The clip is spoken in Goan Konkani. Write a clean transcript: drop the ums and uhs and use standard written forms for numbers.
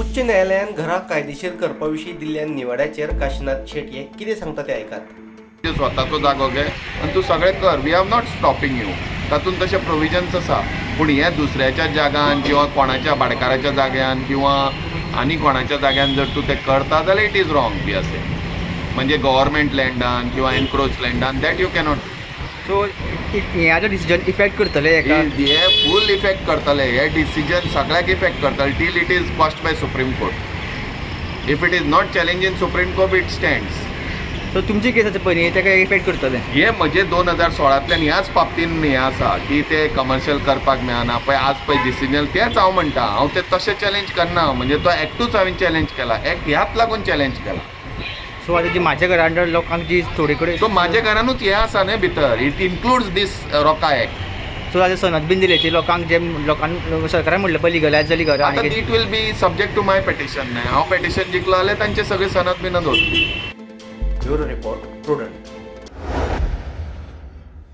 उच्च न्यायालयान घरां कायदेशीर करपा विशीं दिल्ल्या निवाड्याचेर काशिनाथ शेटये कितें सांगता तें आयकात. तुजें स्वताचो जागो घे आनी तूं सगळें कर, we are not stopping you. तातूंत तशे प्रोविजन्स आसा. पूण हें दुसऱ्याच्या जागान किंवा कोणाच्या भाटकाराच्या जाग्यान किंवा आनी कोणाच्या जाग्यान जर तूं तें करता जाल्यार it is wrong बी असें. म्हणजे गव्हर्मेंट लँडान किंवा एनक्रोच लँडान, that you cannot. सो हें आतां डिसिजन इफेक्ट करतलें हेका? हे फूल इफेक्ट करतले. हे डिसिजन सगळ्याक इफेक्ट करतले till it is quashed by Supreme Court. If it is not challenge in Supreme Court, it stands. So तुमची केस आसा पळय न्ही, तेका इफेक्ट करतलें? हे म्हजे 2016तल्यान ह्याच बाबतीन हें आसा की ते कमर्शियल करपाक मेळना. पळय, आज पळय डिसिजन, तेंच हांव म्हणटा, हांव ते तशें चॅलेंज करना. म्हणजे तो एक्टूच हांवें चॅलेंज केला, एक्ट ह्याच लागून चॅलेंज केला. सो आतां जी म्हाज्या घरा अंडर लोकांक जी थोडे कडेन सो म्हाज्या घरानूच हें आसा न्हय भितर, it includes this ROCA Act. So आतां सनद बीन दिले ती लोकांक, जे लोकांक सरकारान म्हणलें पळय लिगलायज जाली घरां. आतां आनी it will be subject to my petition न्हय. हांव पेटिशन जिखलो जाल्यार तांचे सगळे सनद बिनद वतली. Bureau report, Prudent.